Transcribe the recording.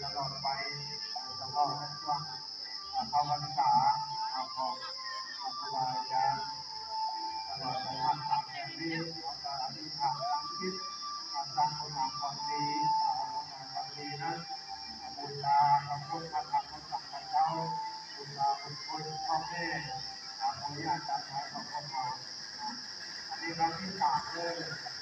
ຕະຫຼອດໄປ ເອີ ຕະຫຼອດໃນຊ່ວງ ເອີ ເຂົ້າພັນສາ ເອີ ຂອງ ເອີ ຄູບາອາຈານ ຕະຫຼອດໄປຮອດສາມເດືອນນີ້ ເຮົາກະອະທິຖານຕັ້ງຈິດ ເອີ ສ້າງຄຸນງາມຄວາມດີ ເອີ ເອົາຄຸນງາມຄວາມດີນັ້ນ ເອີ ບູຊາພະພຸດ ພະທຳ ພະສັງຄະເຈົ້າ ບູຊາບຸນຄຸນພໍ່ແມ່ ເອີ ປູ່ຍ່າຕາຍາຍຂອງພວກເຮົາ ເອີ ອັນນີ້ຄັ້ງທີສາມເດີ.